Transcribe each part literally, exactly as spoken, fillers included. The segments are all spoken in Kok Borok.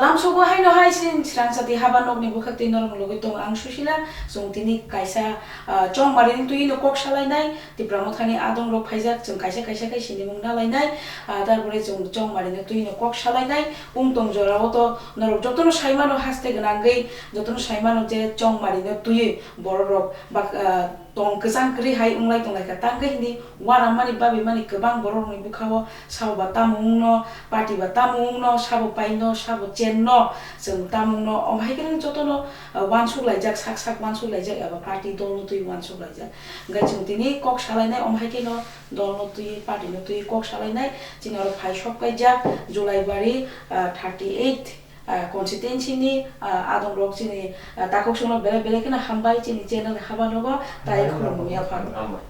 Lamsogo haino hai sin srang sati haba nokni bwkhak twi norok logwi tongo ang Susila. Chwng tini kaisa, ah, chongmari ni twi no kok salainai, Tipra Mothani adong rok phaijak, chwng kaisa kaisa khai sinimung nalainai, ah, tarpore chwng chongmari no twi no kok salainai. Wng tong jora o to norok jotono saimano haste gwnangwi, jotono saimano je chongmari no twi borok rok bak-, ah, tong kwchang kwrwi hai wnglai tonglaikha. Tangkhe hini uanamani babimani kwbang borokni bwkhao sabo ba tamo wngno, party ba tamo wngno, sabo paino, sabo chenno, chwng tamo wngno, omo hai kheno jotono, ah, uansuk laijak, sak sak uansuk laijak eba party dolno twi uansuk laijak. Hwnkhe chwng tini kok salainai omo hai kheno dolno twi, partyno twi kok salainai. Chini oro phai sok kaijak Julaibari, ah, thirty eight, ah, constituency ni, ah, adong rok chini, ah, takhuk songno belai belai kheno hambai chini channel ni haba nogo tai khulumung yaphang. Hambai.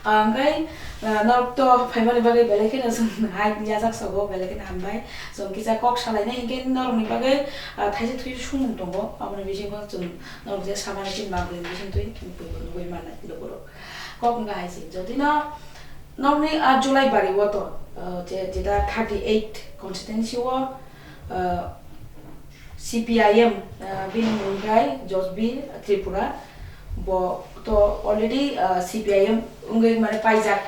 Ah, hwnkhe, ah, norok to phaimani bagwi belai kheno chwng hai yajak sogo belai kheno hambai. Chwng kisa kok salainai hinkhe norokni bagwi, ah, thaisa thuisa sumung tongo. Aboni bisingo chwng norok je samani chini bagwi bising twi nugwi mannai lukurok. Kok wngkha hai se, jodi no nokni, ah, Julaibari o to, ah, je, jeta thirty eight constituency o, ah, C P I M, ah, bini mung khe Josbir Tripura, bo to already, ah, C P I M wngwi mane paijak,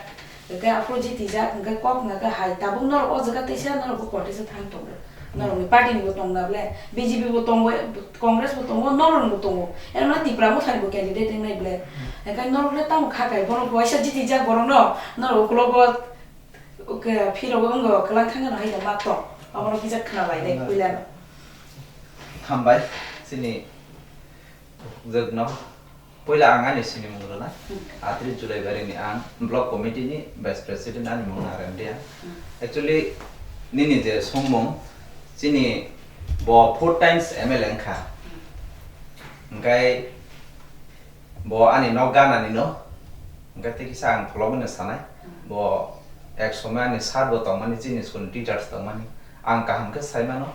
hwnkhe aphuru jitijak, hwnkhe kok hwnkha khe hai tabuk norok o jaga teisa norok bo contest o thang tongo. Norokni party ni bo tong na ble, B J P bo tongo, Congress bo tongo, norok bo tongo. Eno na Tipra Mothani bo candidate wngnai ble. Hwnkhe norok le tamo kha kai, bono bo waisa jiti jak borok no, norok ukulok bo, uke, phirok bo wngbo kwlang thang no hai no ma tong. Abono kisa khna lai nai puila no. Hambai, chini jwk no. Puila ang ani sinimung rwna. Hmm. Atri Julaibari ni ang block committee ni vice president ani mung Narayan Reang. Hmm. Actually, nini je songmung, chini bo four times M L A wngkha. Hmm. Hwnkhe bo ani nok ganani no, hwnkhe tei kisa ang phologwi no sanai. Hmm. Bo ek somoi ani sir bo tongmani, chini school ni teachers tongmani. Ang kaham khe sai mano.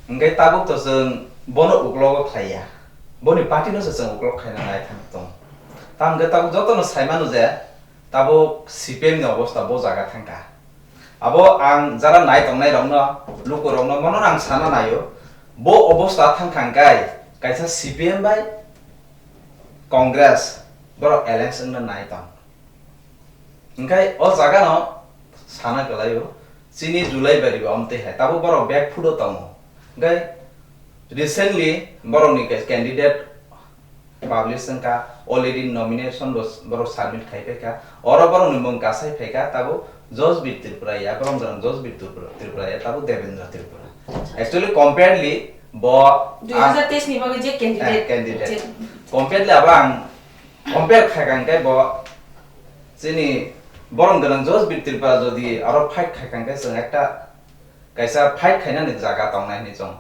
Hwnkhe tabuk to chwng bono uklogo khlai ya. Boni party no se chwng uklok khaina nai thang tong. Tamo khe tabuk joto no sai mano je tabuk C P M ni obosta bo jaga thang kha. Abo ang jara nai tongnai rok no, luku rok no, mono ang sana naio. Bo obosta thang thang kai kaisa C P M bai Congress borok alliance wngna nai tong. Hwnkhe o jaga no sana kwlaio, chini Julaibari bo amtwi hai, tabuk borok bag phudo tongo. Hwnkhe recently borokni ke-, candidate publish wngkha, already nomination bo s-, borok submit khai phaikha. Oro borokni mung kasai phaikha, tabuk Josbir Tripura ya, borok jora Josbir Tripura, Tripura ya, tabuk Devendra Tripura. Actually, compare li bo dui hazar teis ni bagwi je candidate, eh, candidate. Je compare li abo ang Compare khaikha hwnkhe bo chini borom gwnang Josbir Tripura jodi aro fight khaikha hwnkhe chwng ekta kaisa fight khainani jaga tongnai hinwi chwng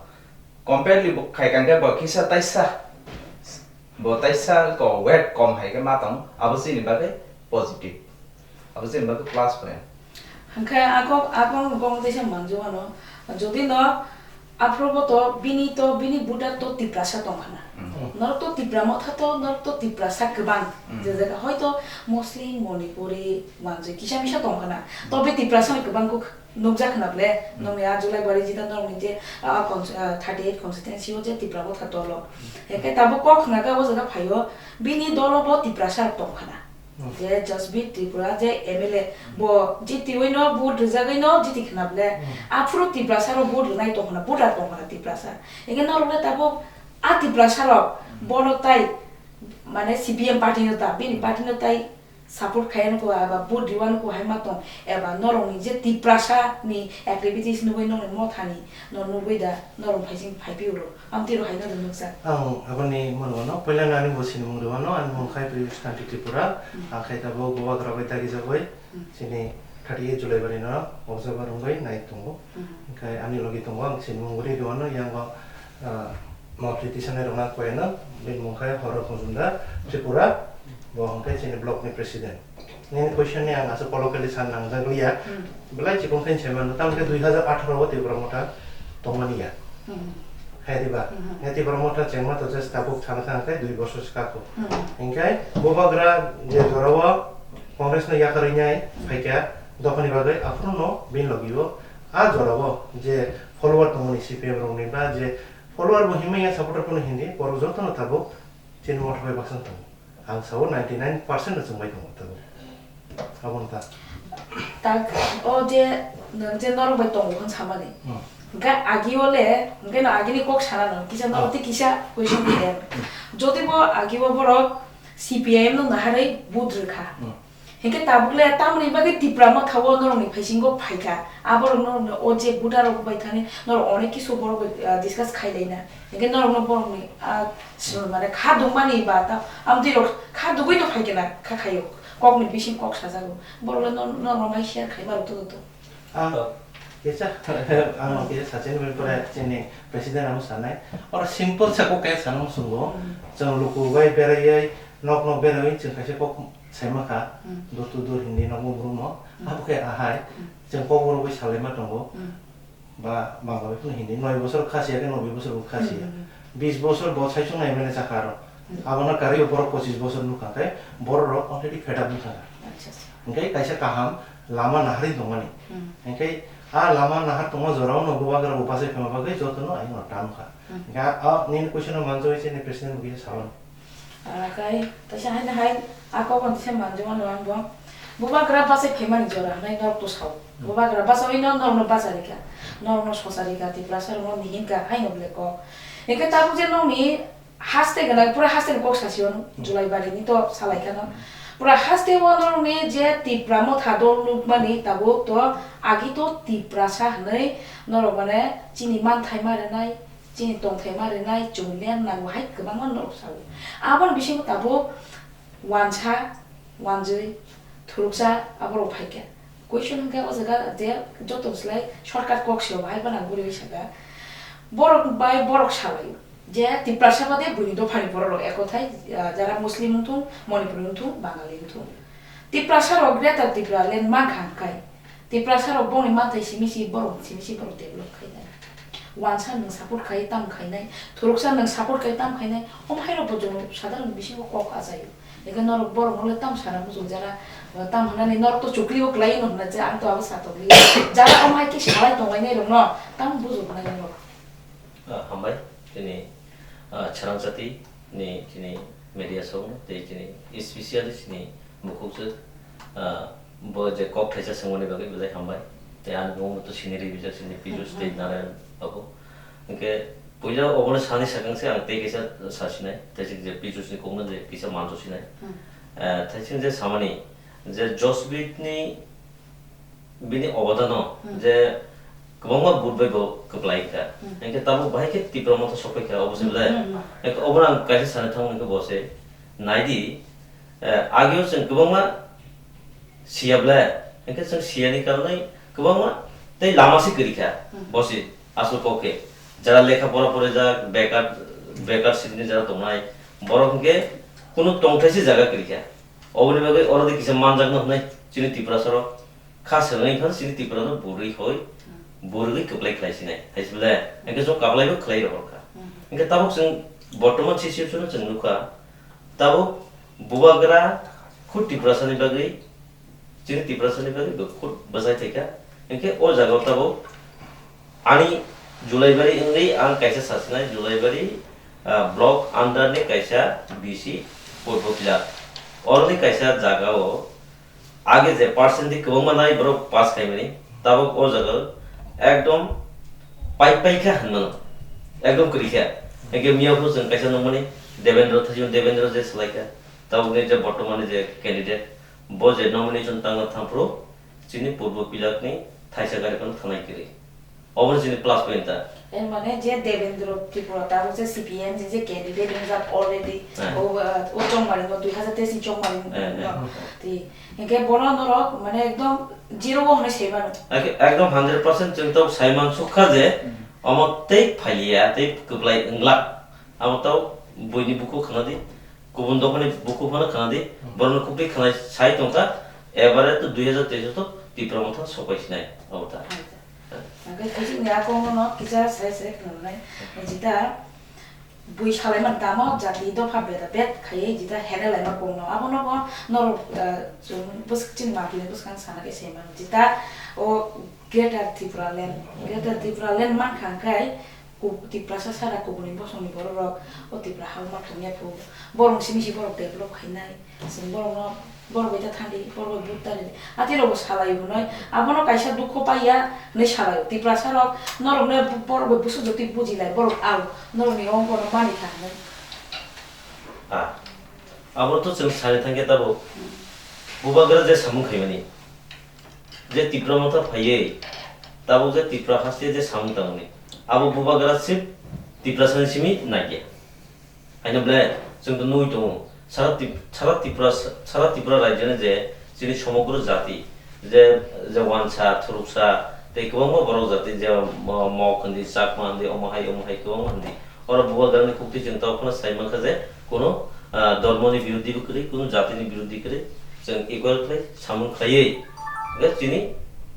compare bo khaikha hwnkhe bo kisa taisa, bo taisa ko weight kom hai khe ma tong, abo chini bagwi positive. Abo chini bagwi plus point. Hwnkhe ako, ako gong teisa manjwano, jodi no aphuru bo to bini to, bini voter to Tiprasa tong khna. Mm. Norok to Tipra Motha to, norok to Tiprasa kwbang. Mm. Je jaga hoito Muslim, Manipuri, manjwi kisa misa tong khna. Mm. Tobe Tiprasa ni kwbang kuk nukjak khna ble, mm, nokni a Julaibari jita norokni je, a, cons-, a, thirty eight constituency o je Tipra Motha dolo. Mm. Hwnkhe tabuk kok khna khe o jaga phaio, bini dolo bo Tiprasa rok tong khna. Hmm. Je Jasbir Tripura je M L A, bo jitiwi no vote rijagwi no jiti khna ble. Hmm. Aphuru Tiprasa rok vote rwnai tong khna, voter tong khna Tiprasa. Eke norok le tabuk a Tiprasa rok, hmm, bono tai, mane, C P M party no ta, bini, hmm, party no tai support khaiya no ko, aba vote riwa no ko hai ma tong, eba norok ni je Tiprasa ni activities nugwi nokni Motha ni no nugwi da, norok phaising phaipi uro. Amtwi rok hai no nukjak. Ang aboni mano wano, puila no ani bo sinimung rwano, ani mung khai Piyush Kanti Tripura, hmm, ang khai tabuk Bubagra bai dagi jagoi, hmm, chini thirty eight July bari no observer wngwi nai tongo. Hmm. Hwnkhe ani logi tongo, ang sinimung ri rwano, yang o, ah, motri tisanai rwna koyano, bini mung khai Horo Khunjunda Tripura, bo hwnkhe chini block ni president. Nini question ni ang aswk kolokali san nangjak liya. Hmm. Belai chikon khe se mano, tamo khe dui hazar atharo o Tipra Motha tongmani ya. Hmm. Hai diba? Hmm. Nge Tipra Motha chengma to just tabuk thana thana khe dui bosor se kako. Hmm. Hinkhe Bubagra je jora o Congress no yakarwi nai, hmm, phaikha dophani bagwi, aphuru no bini logi o A jorao je follower tongmani C P M rokni ba je follower bo hinmaya supporter phano hindi, borok jotono tabuk chini motha bai baksa tongo. Ang sao ninety nine percent no chwngbai tongo tabuk. Abo wngkha. Tak, o je nwng je norok bai tongo hwn samani. Hmm. Hwnkhe agi o le, hwnkhe no agini kok sana no, kisa norok Oh. tei kisa question khe. Jodi bo agi o borok C P I M no naharwi vote rwkha. Hmm. Hinkhe tabuk le tamoni bagwi Tipra Motha o norokni phaisingo phaikha. Aborok norokni o je budarok bai thani norok onek kisu borok bai, ah, discuss khailaina. Hinkhe norokno borokni, ah, s-, mane kha dungmani ba ta, amtwi rok kha dugwi no phaikhe na kha khaio. Kokni bising kok sajago. Borok le nor-, norokno mai share khai ma rok to to. Ang Oh. kisa, ang kisa sachini bai pore chini president amo sanai. Oro simple sa kok kaya sana musungo. Hmm. Chwng luku bai beraiwi, nok nok beraiwi chwng kaisa kok Saima kha, Hmm. door to door hindi nokmo borokno. Hmm. Abo khe ahai, Hmm. chwng kokborok bai salaima tongo. Hmm. Ba Bangla bai phano hindi, noi bosor kha siya khe noboi bosor bo kha siya. Hmm. Bis bosor bo saichung nai mane chakha aro. Hmm. Abono karwi borok pochis bosor nukha khe borok rok already fed up wngkha. Acha, acha. Hingkhe kaisa kaham lama naharwi tongmani. Hmm. Hingkhe a lama nahar tongma jorao no bubagra bo bachai phema bagwi jotono ayang no tam kha. Hmm. Hingkhe a, a nini question no manjagwi chini president bo kisa sabani. Ah, kai, kaisa haino hai, a kok on tisa manjuma no ang bo. Bubagra bachai phaimani jora, nai norok to sao. Hmm. Bubagra bachawi no norok no bacharika, norok no socharika, Tiprasa rok no mihinka, haino ble kok. Hingkhe tabuk je nokni haste gwnang, pura haste ni kok sasi ono, Hmm. Julai bari ni to salai kha no. Pura haste o norok ni je Tipra Motha dol nukmani tabuk to agi to Tiprasa hinui norok mane chini manthai ma rwnai, Chini tongthai ma rwnai chwng le nango hai kwbangma norok saui. Aboni bisingo tabuk wansa, wanjwi, thuruksa aborok phaikha. Question hwnkhe o jaga je joto slai shortcut kok se o bahai phano ang guriwi sakha. Borok bai borok salaio je Tiprasa bade buini dophani borok rok ekothai, ah, jara Muslim wngthung, Manipuri wngthung, Bangali wngthung. Tiprasa rok Greater Tipraland mankha hwnkhe Tiprasa rok bongni manthai simi si borok simi si borok develop khainai. Wansa nwng support khai tam khainai, thuruksa nwng support khai tam khainai, omo hai rok bo chwng sadharoni bisingo kok achaio. Eke norok borok no le tam sana muchung jara, tam hwnani norok to chukli o kwlai no hwnna je ang to abo satokli. Jara omo hai khe salai tonglainai rok no tam bujuknai norok. Ah, hambai, chini, ah, Chwrang Jati ni chini media song tei chini especially chini Bukhukjwk, ah, bo je kok thaisa swngmani bagwi belai hambai. Tei ani mung to sini rijak sini Piyush tei Narayan babu. Hwnkhe puila obono sani sakang se ang tei kaisa sasinai. Tei se je Piyush ni kokno je kisa manjo sinai. Hmm. Ah, tei se je samani je Josbit ni bini obodano Hmm. je kwbangma but bai bo kwplai kha. Hmm. Hwnkhe tabuk bahai khe Tipra Motha sokphai kha obo se belai. Hmm, hmm, hmm. Hwnkhe obono ang kaisa sana thangmani khe bo se naidi, eh, ageo chwng kwbangma siya belai. Hwnkhe chwng siyani karonwi kwbangma tei lama se kwrwi kha. Hmm. Bo se aswk kok khe. Jara lekha pora porijak, bekar, bekar sitni jara tongnai. Borok hwnkhe kunu tongthai se jaga kwrwi kha. Oboni bagwi oro de kisa manjakno hwnwi chini Tiprasa rok kha swrwngwi phano chini Tripura no bwrwi hoi bwrwi kwplai khlai sinai. Hai se belai hwnkhe chwng kaplai bo khlai rohor kha. Hmm. Hwnkhe tabuk chwng bortoman situation o chwng nukha, tabuk bubagra khud Tiprasa ni bagwi, chini Tiprasa ni bagwi bo khud bwsai thai kha. Hwnkhe o jaga o tabuk Ani Julaibari wngwi ang kaisa sasinai, Julaibari, ah, block under ni kaisa B C Purbo Pilak. Oroni kaisa jaga o age je percent di kwbangma nai borok pass khaimani, tabuk o jaga o ekdom pai pai kha hinmano, ekdom kwrwi kha. Hwnkhe miyaphu chwng kaisa nukmani Devendra Thajun, Devendra je swlai kha, tabuk ni je bortomani je candidate, bo je nomination tangna thangphuru, Chini Purbo Pilak ni thaisa gari phano thanai kwrwi. Obo chini plus point ta. Er mane je Devendra Tripura ta je C P M je, je candidate wngjak already. Eh. O, o Chongmari no dui hazar teis ni Chongmari Eh, eh. no. Ti, hingke bono norok mane ekdom zero o hwnwi sai mano. Ek-, ekdom hundred percent chwng tok sai mansukha je Hmm. omo tei phailiya tei kwplai wnglak. Amo tau buini buku khna di. Kubun dophani bukhuk phano khna di, Hmm. borokno kukti khna sai tongkha, ebare to dui hazar teis to Tipra Motha sopai sinai, abo ta. Hangke kiching ni akongo no kisa sai sai khna nai, jita, Bui salai man tamo jati dopha beda bet khaiye jita hene laima kongno. Abono bo norok, ah, chwng bwswk chini mapli bwskang sana khe se mano. Jita o Greater Tripura Land, Greater Tripura Land mankha hwnkhe ku-, Tiprasa sara kubuni bosongni borok rok o Tripura hao ma thangya phu. Borok simi si borok develop khainai. Chwng borokno, borok bai ta thangdi, borok bai vote ta ridi. Atwi rokbo salai hwnwi, abono kaisa dukho paiya hwnwi salai. Tiprasa rok norokno borok bai busu jotwi bujilai, borok au, norokni ongkono mani kha hwnwi. Ah, abo to chwng sani thangkhe tabuk. Bubagra je samung khaimani, je Tipra Motha phaiwi, tabuk je Tripura haste je samung tangmani, abo Bubagra sip Tiprasani simi naikhe. Haino ble, chwng to nugwi tongo. Sara Tip-, sara Tripura, sara Tripura rajyoni je chini somogro jati, je, je wansa, thuruksa, tei kwbangma borok jati, je mo-, Mok hindi, Chakma hindi, omo hai, omo hai, kwbangma hindi. Oro Bubagrani khuktwi chwng tei phano sai mankha je, kuno, ah, dormoni biruddhi bo kwrwi, kuno jatini biruddhi kwrwi, chwng equal khlai, samung khlaiwi, je chini,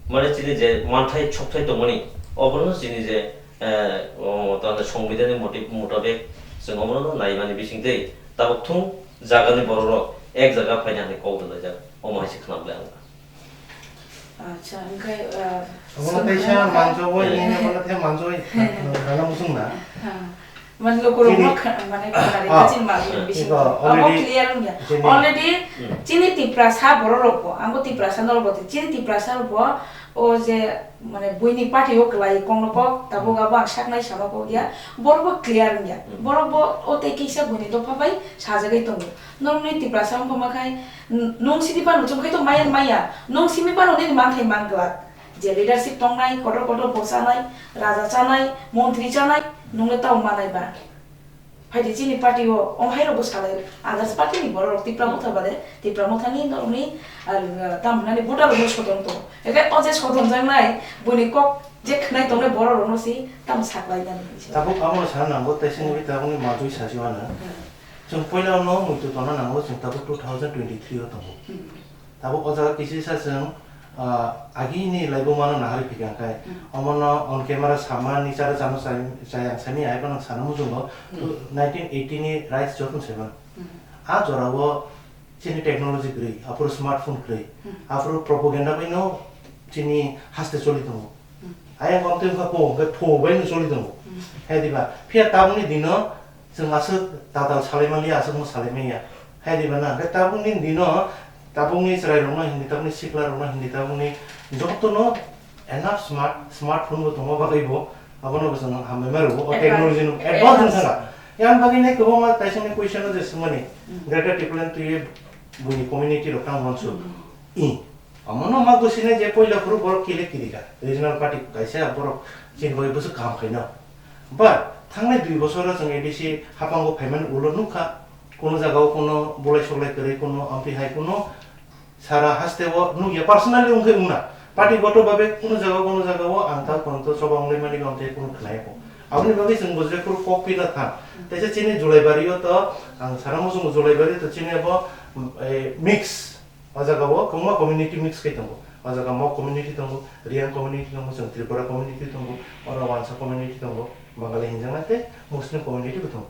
mane chini je manthai, sokthai tongmani, obono chini je, eh, o, tamo songbidanni moti-, mutabek chwng omono naimani bisingtwi tabuk thung jagani bororok ek jaga phaina hinwi kok rwlaijak, omo hai se khna bwlai ang. Acha, hwnkhe, eh, Omono swng teisa khna manjogwi, eh, nini omono the manjogwi, eh, rana musung na. Ha. Mane lokorokno kha-, mane khnari Ah. kachin ma Eh. bising. Iko Abo already clear wngya. Chini Already Hmm. chini Tiprasa bororokbo, angbo Tiprasa norokbo, chini Tiprasa rokbo o je mane buini party o kwlai kongno kok, tabuk abo ang saknai sama kok ya, borok bo clear wngya. Hmm. Borok bo o tei kisa buini dopha bai sajagwi tongo. Norokni Tiprasa wngkha ma khai, n-, nwng sidi phano chum khai to maya maya, nwng simi phano nini manthai man glak. Je leadership tongnai, kotor kotor bo chanai, raja chanai, montri chanai, nwng le tamo manai ba. Phaidi chini party o, om hai rok bo salai, others party ni borok rok Tipra Motha bade, Tipra Motha ni norok ni, ah, tam hwnani voter rok no sodon to. Eke o je sodon jang nai, buini kok je khnai tongnai borok rok no si tam saklai nani. Tabuk amo sana nango, tei sini bi tabuk ni majui sasi wano. Hmm. Chwng poila no muitu tona nango, chwng tabuk two thousand twenty-three o tongo. Hmm. Tabuk o jaga kisi sa chwng, ah, agini laibuma no nahari phikha khe, Hmm. omono on camera sama ni chara chano chai, chai ang sani ai phano sana muchungo, Hmm. nineteen eighty ni rights joto se mano. Hmm. A jora o chini technology kwrwi, aphuru smartphone kwrwi, Hmm. aphuru propaganda bai no chini haste choli tongo. Hmm. Ayang kom twi wngkha pho, hwnkhe pho bai no choli tongo. Hmm. Hai diba, phiya tabukni dino chwng aswk tatal salai manliya, aswk no salai manya. Hai diba na, hwnkhe tabukni dino, tabukni chwrai rokno hindi, tabukni sikla rokno hindi, tabukni jotono enough smart, smartphone bo tongma bagwi bo, abono bo chwng hambai ma rwo, o Advance. Technology no advance wngkha. Advance. Yang bagwi nai kwbangma taisani question no je swngmani, Hmm. Greater Tipraland twi buini community rok tang mansu. Hmm. I. Omono ma gosine je poila phuru borok kile kirika, regional party kaisa borok chini bagwi bwswk kaham khaino. But thangnai dui bosoro chwng A D C haphango phaimani ulo nukha, kuno jagao kuno bulai suklai kwrwi, kuno amtwi hai kuno sara hasteo nukya, personally wngkhe wngna. Party goto babe kuno jagao kuno jagao ang ta kuno to choba wnglaimani amtwi kuno khnaiko. Aboni bagwi chwng bo jephuru kok pina thang, teisa chini Julaibari o to ang sana muchungo Julaibari to chini abo, mm, eh, mix. O jaga o kwbangma community mix khe tongo. O jaga Mok community tongo, Reang community tongo, chwng Tripura community tongo, oro Wansa community tongo, Bangali hinjaknai tei Muslim community bo tongo.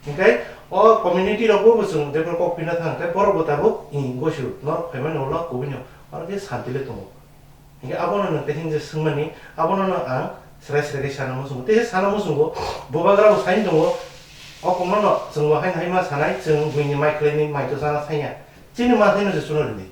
Hinkhe o community rok bo chwng jebra kok pina thang khe borok bo tabuk, i, gosu norok phaimani ulo kubui no oro khe santi le tongo. Hinkhe abono nwng tei hinjak swngmani, abono no ang srai srai khe sana muchungo. Tei sana muchungo, bubagra bo sai tongo, o komono chwng bo haino hai ma sanai, chwng buini mai khlaini mai to chana saiya. Chini manthai no je chuno rwdi.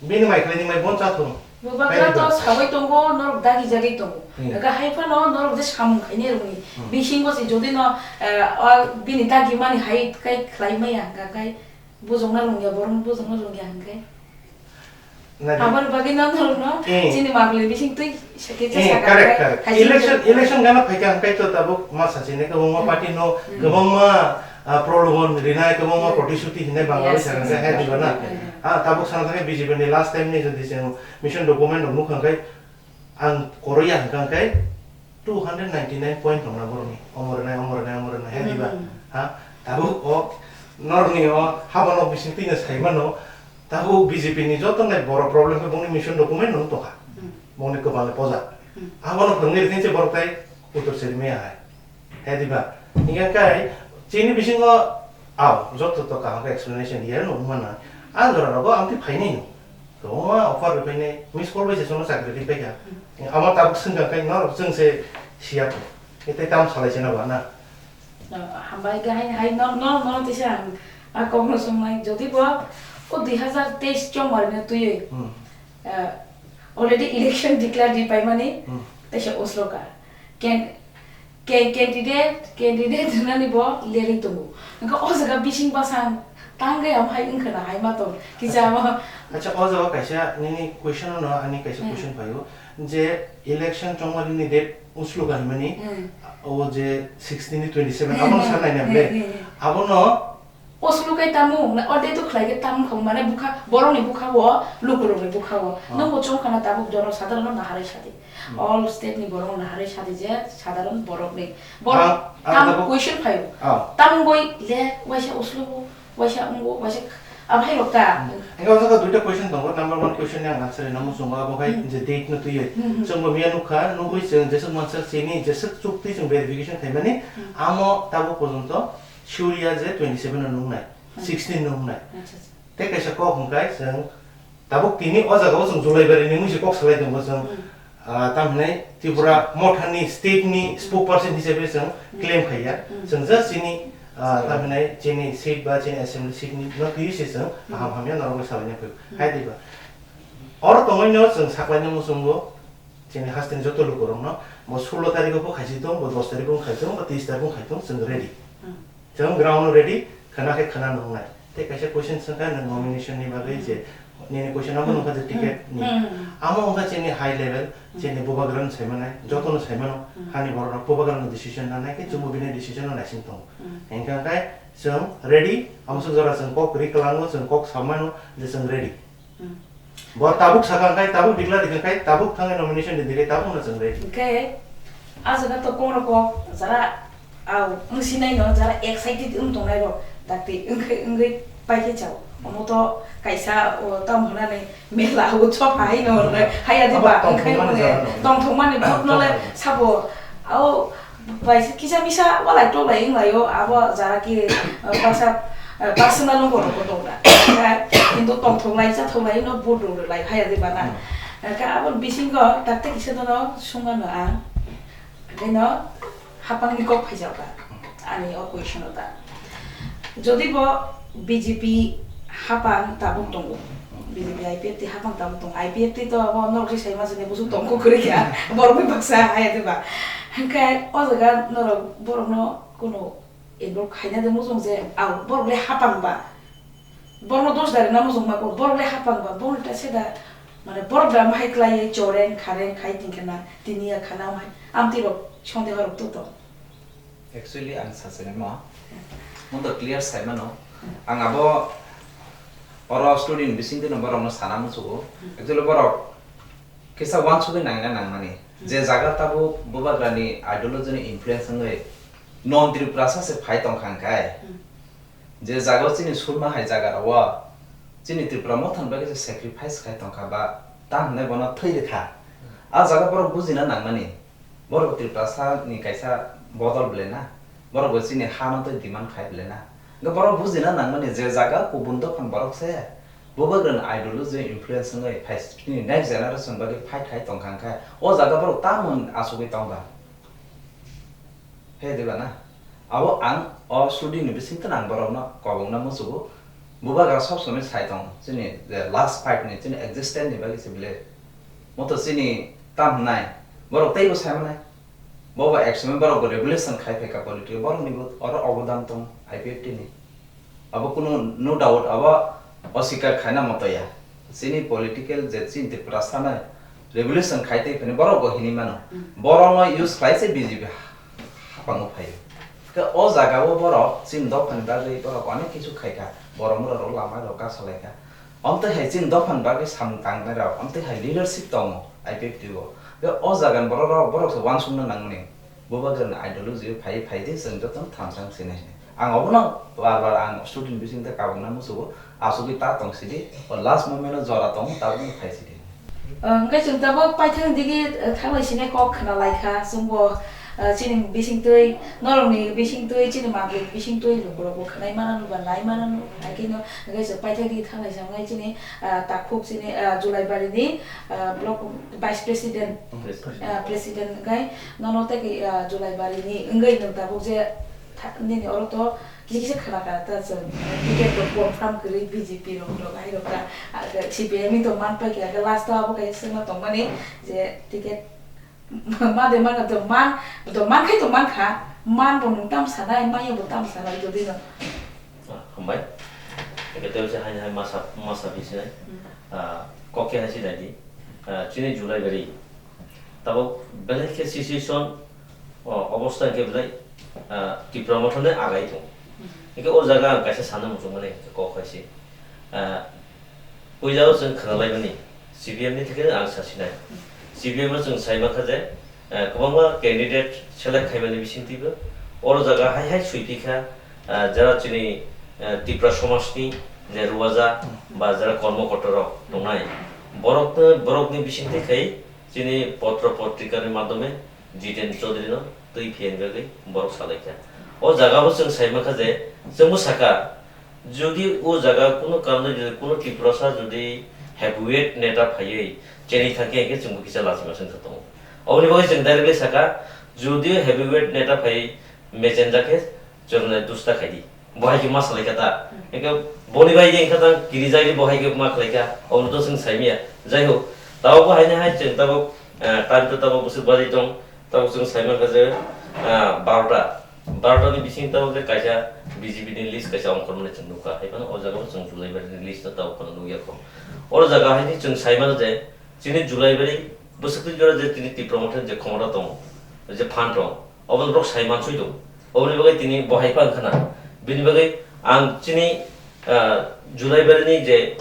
Bini mai khlaini mai bon cha thung. Bubagra to sawi tongo, norok dagi jagwi tongo. Hmm. Ega hai phano norok je samung khaini rwngni. Hmm. Bisingo se jodi no, eh, o bini dagi mani hai kai khlai maya hwnkha khai bujokna rwngya, borok bujokna rwngya hwnkhe. Nadi. Aboni bagwi no norok no, eh, chini mabli bising twi Kisa Eh, sakha correct, khe, correct. Hai Election, sini election gana phaikha hwnkhe to tabuk ma sachine kwbangma Hmm. party no, Hmm. kwbangma, ah, prolobon rinai, kwbangma Hmm. protishuti hinai bangwi Yes, sakha yes, khe, hai yes. diba na? Hmm. Ah, tabuk sana thangkhe B J P ni last time ni jodi chwng mission document rok nukha hwnkhe ang koroya hwnkha hwnkhe two hundred ninety nine point tongna borokni. Omo rwnai, omo rwnai, omo rwnai, hai diba? Hmm. Ha? Tabuk o norokni o habano bising twino sai mano, tabuk B J P ni joto nai boro problem khe bongni mission document no tongkha. Hmm. Bongni kwpal ni poja. Hmm. Abono phwrwngwi rwkhe se borok tai utor seri maya hai. Hai diba? Hinkhe kai Chini bisingo, aw, joto to kaham khe explanation ya no mana. Ang jora rogo ang ti phainai no. To ma offer ri phainai, miss call bai se sono chakri ri phaikha. Ama tabuk sengkha kai no chwng se siya to. Ite tam salai se na ba na. No, hambai ga hai, hai no, no, no, tisa ang a kok no sung nai. Jodi bo o dui hazar teis chongmar na tui. Hmm. Ah, already election declare di paimani, Hmm. Teisa usloka. Can, can, candidate, candidate nani bo leri tongo. Engka o jaga bising basang tanggai am hai wngkha na hai ma tong. Kisa Acha. Amo. Acha, o jaga kaisa nini question no ani kaisa Hmm. question phaio je election chongmani ni date usloka himani Hmm. o je sixteen ni twenty seven Hmm, amo hmm, sanai na hmm, ble. Hmm, hmm. Abono Oslo kai tamo, na orde to khlai ke tamo khong mane bukha, borok ni bukha o, lukurok ni bukha o. Ah. Nang bo chong khana tabuk jono sadharon na harai sadi. Hmm. All state ni borok na harai sadi je sadharon borok ni. Borok Ah, ah, tam tabuk question phaio. Ah. Tam goi le waisa Oslo bo, waisa ungo, waisa abhai rok ta. Hmm. Enga o jaga duita question tongo. Number one question yang answer na musungo abo hai Hmm. je date no tuyo. Hmm, hmm. Chwng bo miya nukha, nugui chwng jesuk mansak chini, jesuk chukti chwng verification khaimani, Hmm. amo tabuk porjonto Suriya je twenty seven no nungnai, Hmm. sixteen no nungnai. Acha, acha. Tei kaisa kok hwnkhai chwng tabuk tini o jaga o chwng July bari ni mungsi kok salai tongo chwng, Hmm. ah, tam hinai Tripura mothani state ni Hmm. spokesperson hisabe chwng Hmm. claim khaiya. Hmm. Chwng just chini, ah, Sorry. Tam hinai chini seat ba chini assembly seat ni no twi se chwng Hmm. kaham hamya norok bai salai nai phai. Hmm. Hai diba. Oro tongoi no chwng saklai no muchungo. Chini hasteni joto lukurokno bo sullo tarikgo bo khaisi tong, bo dos tarikgo khai tong, bo tris tarikgo khai tong, chwng ready. Hmm. Chwng ground ready, khana khe khana nungnai. Tei kaisa question swngkha nwng nomination ni bagwi je, nini question amo Hmm. wngkha je ticket ni. Hmm. Amo wngkha chini high level, Hmm. chini bubagrano saimanai, jotono saimano, Hmm. hani borokno bubagrano decision nanai khe chwngbo Hmm. bini decision no naising tongo. Hmm. Hingkha khe chwng ready, amo swk jora chwng kok ri kwlango, chwng kok samano je chwng ready. Hmm. Bo tabuk sakha khai, tabuk declare rikha khai, tabuk thangwi nomination di dikhai, tabuk no chwng ready. Hingkhe, ah jaga to kok rok kok, jara, ah, wng sinai no, jara excited wng tongnai rok, dakti wngkhai wngwi paikhe chao. Omo to kaisa, o, tam hwnani mela o chopha hai no, hwnwi haya di Abo ba, wngkhai tongthokmani mone, jara no. Tongthokmani vote no le Tongthokmani. Sabo, o, Bai se kisa misa walai toklai wnglaio, abo jara ki, eh, baksa, eh, personal no borok bo tongda. Kintu tongthoklai chathoklai no vote rwlai phaiya de bana. Hmm. Ka abo bisingo takte kisa dono sungano ang. Kaino hapang ni kok phaijak ba. Ani o question o ta. Jodi bo B J P hapang tabuk tongo. B J P I P F T hapang tabuk tongo. I P F T to abo norok se sai ma sini busu tongko kwrwi kha. Borok bai baksa haya de ba. Hwnkhe o jaga norok borok no kuno involve khaina de mujung je, au, borok le hapang ba. Borok no dos dari na mujung ma ko, borok le hapang ba. Borok ta se da, mane borok da ma hai klai choreng khareng khai tingkhe na tini ya khana hai. Amtwi rok sonde horok tu to. Actually, ang sachinai mo. Mo to clear sai mano. Ang abo oro student bising tino borok no sana musugo. Actually, borok kisa wansugwi nangna nangmani. Je jaga tabuk bubagrani ideology ni influence wngwi non Tripurasa se phai tongkha hwnkhe. Je jaga o chini surma hai jaga rok o chini Tripura motha ni bagwi se sacrifice khai tongkha ba ta hwnwi bono thwi rwkha. A jaga borok bujina nangmani. Borok Tiprasa ni kaisa bodol belai na, borok bo chini ha no tei demand khai belai na. Hwnkhe borok bujina nangmani je jaga kubun dophang borok se bubagrani ideology influence wngwi phai chini next generation bagwi fight khai tongkha hwnkhe o jaga borok tamoni achugwi tongba. He diba na? Abo ang o study ni bisingtwi ang borokno kobokna muchugo. Bubagra sob somoi sai tongo, chini je last fight ni, chini existence ni bagwi se bile. Moto chini tam hwnai, borok teibo sai manai. Bo ba ek somoi borok bo revolution khai phaikha political, borok ni bo oro obodan tong I P F T ni. Abo kunu no doubt, abo oswikar khaina moto ya. Chini political je chini Tiprasa no revolution khai tei phini borok bo hinwi mano. Hmm. Borok no use khlai se B J P hapango phaio. Khe o jaga o borok chini dopha ni bagwi borok onek kisu khai kha. Borok mura rok lama rok kasalai kha. Omtwi hai chini dopha ni bagwi samung tangnai rok, omtwi hai leadership tongo I P F T o. Khe o jaga ni borok rok, borok se uansukna nangmani. Bubagrani ideology phai phai di chwng jotono thamsang sinai. Ang obono bar bar ang student bising tei kabangna musugo, asugwi ta tong sidi, o last moment o jora tongo, tabukno phai sidi. Hwnkhe chwng tabuk paithak digi, eh, thanglai sinai kok khna lai kha, chwngbo Ah, chini bisingtwi, norokni bisingtwi, chini manwi bisingtwi lukurokbo khwnai mananw ba nai mananw, hai kheno hwnkhe se paithakgwi thanglai sangnai chini, ah, takhuk chini, ah, Julaibarini, ah, block vice president, ah, president hwnkhe nono tei, ah, Julaibarini wngwi nwng tabuk je tha-, nini oro to kisa kisa khwna kha ta chwng ticket rok confirm kwrwi B J P rok rok hai rok ta, ah, C P I M ni tong man pai kha, last o abo kaisa swngna tongmani je ticket Ma de man, to man, to man khai to man kha, man bo nung tam sanai, mayo bo tam sanai, to dino. Ah, hambai. Eke tei se hai hai masa, masa bisinai. Hmm. Ah, kok khe hai si dai di. Ah, chini Julai bari. Tabo belai khe situation, oh, obostha khe belai, ah, Tipra Motha ne agai tong. Hmm. Eke o jaga ang kaisa sana muchung mani kok hai si. Ah, puila o chwng khna lai mani. C P M ni theke ang sa sinai. C P M o chwng sai mankha je, eh, kwbangma candidate select khaimani bisingtwibo oro jaga hai hai swi phi kha, eh, jara chini, eh, Tipra somajni je ruwaja ba jara kormokorta rok tongnai, borok, borokni bisingtwi khai chini potro potrikani madhyome Jiten Chaudhary no twi phiya ni bagwi borok salai kha. O jaga bo chwng sai mankha je, chwngbo saka, jodi o jaga kuno karone jodi kuno Tiprasa jodi heavyweight neta phaiwi cheni thangkhe, hwnkhe chwngbo kisa lachima se wngkha tongo. Oboni bagwi chwng directly saka, jodi heavyweight neta phaiwi mechenjak khe chwrwngnai dusta khaidi. Bo hai khe ma salai kha ta. Hwnkhe boni bai de wngkha ta kirijagwi bo hai khe ma khlai kha. Obono to chwng sai manya. Jai ho, tabok bo haino hai chwng tabok, ah, time to tabok bwswk bajai tong. Tabok chwng sai mankha je, ah, barota. Barota ni bisingo tabok je kaisa B J P ni list kaisa ongkhormani chwng nukha. Hai phano o jaga o chwng Julai bari ni list no tabok phano nukya kho. Oro jaga haino chwng sai mano je chini Julai bari bwswk twi jora je tini Tipra Motha ni je khomota tongo, je phan tongo, obo borok sai mansui tongo. Oboni bagwi tini bo hai phano khna. Bini bagwi ang chini, ah, Julai bari ni je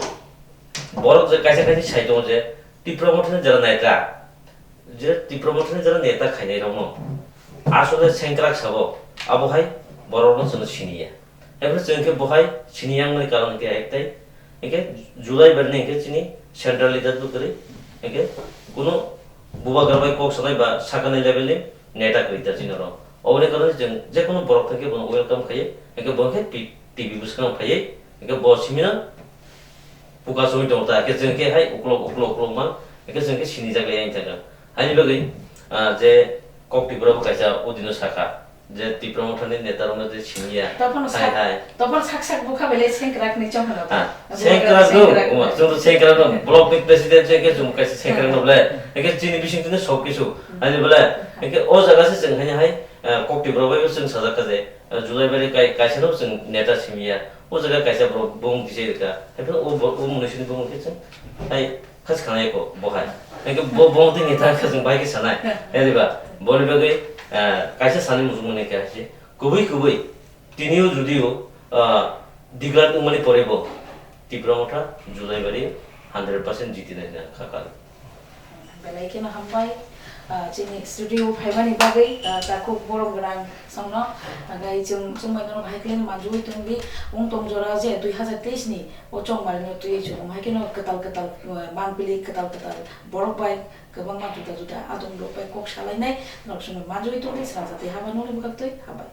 borok je kaisa kaisa sai tongo je Tipra Motha ni jara naikha. Je Tipra Motha ni jara neta khainai rokno asole sengkrak sabo, abo hai borokno chwngno siniya. Ebo chwng khe bo hai siniya wngmani karon khe ektai, hwnkhe Julai bari ni hwnkhe chini central leader bo kwrwi, hwnkhe kuno bubagra bai kok sanai ba sakani level ni neta kwrwi ta chini oro. Oboni karon chwng jekunu borok thangkhe bono welcome khaiwi, hwnkhe bo khe T V bwskango phaiwi, hwnkhe bo simino Puka songwi tongo ta, hwnkhe chwng khe hai uklok, uklok, uklok man, hwnkhe chwng khe sinijak le yang thangkha. Haini bagwi, ah, je kok Tripura bo kaisa o dino sakha, je Tipra Motha ni neta rokno je siniya, Topon hai, sak, hai. Topon sak sak bukha belai sengkrak ni chong hano. Ah, sengkrak no, sengkrak. Uma, chwng to sengkrak no, block ni president se hwnkhe chwng kaisa sengkrak no bole, hwnkhe chini bising tini sok kisu, haini bole, hwnkhe o jaga se chwng haini hai, ah, kok Tripura bai bo chwng sajak kha je, ah, Julai bari kai, kaisa no chwng neta siniya. O jaga kaisa borok bumung tisai rwkha. Haiphano o bo-, o mwnwi sini bumung khe chwng hai kha swkang eko bo hai. Hwnkhe bo bumung twi neta khe chwng bahai khe sanai. Hwnwi ba boni bagwi, ah, kaisa sanai muchungmani khe hai se. Kubui kubui tini o jodi o, ah, declare wngmani pore bo Tipra Motha Julai bari hundred percent jitinai hwnwi ang kha kha. Belai kheno hambai, ah, chini studio phaimani bagwi, ah, takhuk borom gwnang songno, ah, gai chwng, chwng bai nono bahai khlai manjui tongdi, wng tong jora je dui hazar teis ni o chongmari no twi chwng bahai kheno kwtal kwtal, ah, manpili kwtal kwtal borok bai kwbangma juda juda adong rok bai kok salainai, norok chwngno manjui tongdi, swnamjak tei haba nokni bwkhak twi hambai.